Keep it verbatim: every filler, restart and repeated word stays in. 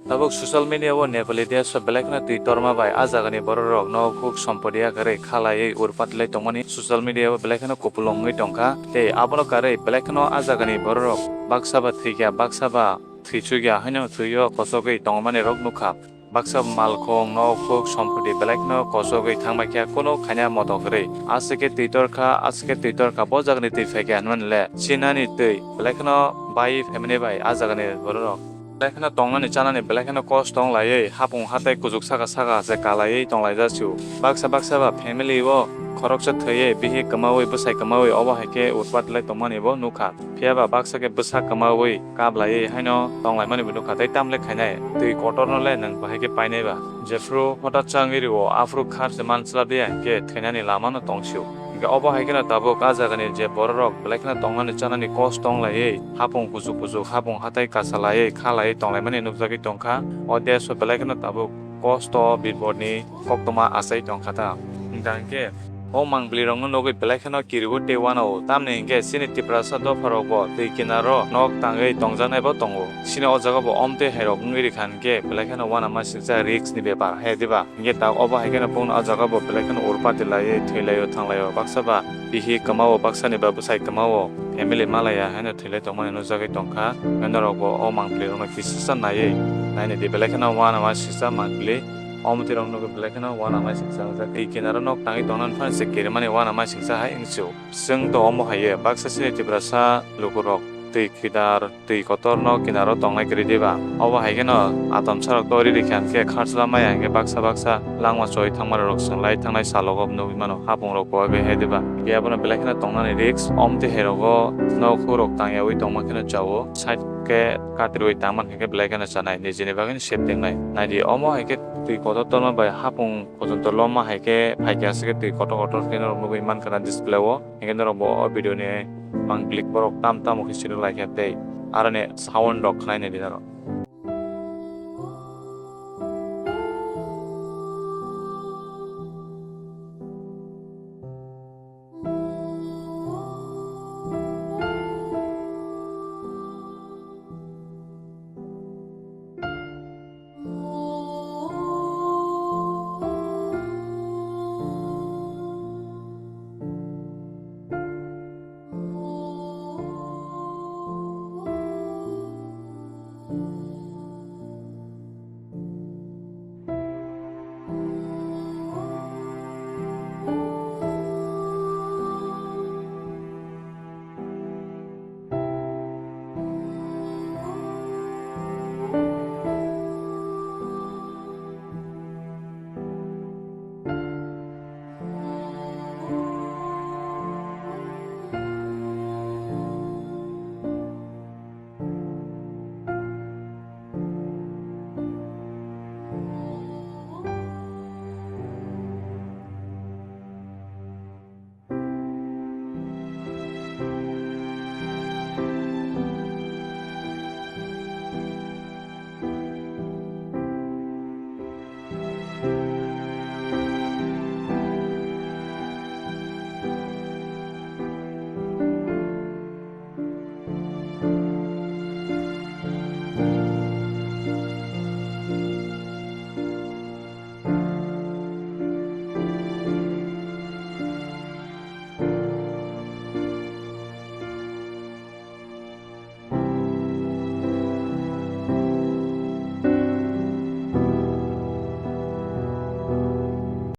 Tabuk social media o Nepali desh o belai kheno twi torma bai a jagani borok rok nok huk sompoti yakarwi khalaiwi urpat lai tongmani social media o belai kheno kupulung wngwi tongkha. Tei abono karwi belai kheno a jagani borok rok baksa ba thwikha, baksa ba thwichukya haino twi o kochogwi tongmani rok nukha. Baksa malkhung, nok huk, sompoti belai kheno kochogwi thangbai khe kunu khaina moto kwrwi. Aswk khe twi torkha, aswk khe twi torkha, bo jagani twi phaikha hinmani le. Chinani twi belai kheno bai phaimani bai a jagani borok rok. Belai kheno tongnani chanani belai kheno kosto wng laiwi hapung hatai kuchuk saka saka se kalaiwi tong laijak sio. Baksa baksa ba family o khoroksa thwiwi bihik kwmawi bwsai kwmawi obo hai khe utpat lai tongmani bo nukha. Phiya ba baksa khe bwsa kwmawi kap laiwi haino tong laimani bo nukha tei tamle khainai twi kotorno le nwng bahai khe painai ba. Jephru hothat cha wngwi rwo aphuru khar se man chlap ya hinkhe thwinani lama no tong sio. Hinkhe obo hai kheno tabuk a jagani je borok rok belai kheno tongnani chanani kosto wng laiwi hapung kuchuk kuchuk hapung hatai kasa laiwi kha laiwi tong laimani nukjagwi tongkha. O desh o belai kheno tabuk kosto bipodni koktwma achai tongkha ta. Hwnkha hinkhe o mangpili rokno nugwi belai kheno kiriwo tei uanao. Tamni hinkhe chini Tiprasa dopha rok bo twi kinaro nok tangwi tongjaknai bo tongo. Chini o jaga bo omtwi hai rok wngwi rikha hinkhe belai kheno uanama siksa risk ni bepar hai diba? Hinkhe tak obo hai kheno bongno o jaga bo belai kheno urpati laiwi thwi laio thang laio baksa ba bihik kwmao baksa ni ba bwsai kwmao family malaya haino thwi lai tongmani nukjagwi tongkha. Norok bo o mangpili rokno kisisa naiwi nainidi belai kheno uanama siksa mangpili. Omtwi rok nugwi belai kheno uanama siksa wngjak. Twi kinaro nok tangwi tongnani phano se kirimani uanama siksa hai wngsu. Chwng to omo hai baksa chini Tiprasa lukurok twi kinar twi kotorno kinaro tongnai kwrwi diba? Obo hai kheno atomsa rok to riri kha hinkhe kharchla maya hinkhe baksa baksa langma choi thangma rok chwng lai thangnai salogo nugwi mano hapung rok bo bai hai diba? Phiya bono belai kheno tongnani risk omtwi hai rogo nok huk rok tangyawi tongma kheno chao side khe katirwi tangma hinkhe belai kheno chanai nijini bagwi safety wngnai. Naidi omo hai khe twi kotor torma bai hapung pojonto loma hai khe phaikhe aswk khe twi kotor kotor khe norok nugwi mankha na display o. Hinkhe norok bo o video ni mangpili borok tam tamo khe sirwk laikha tei aroni sound rok khwnai naidi norok.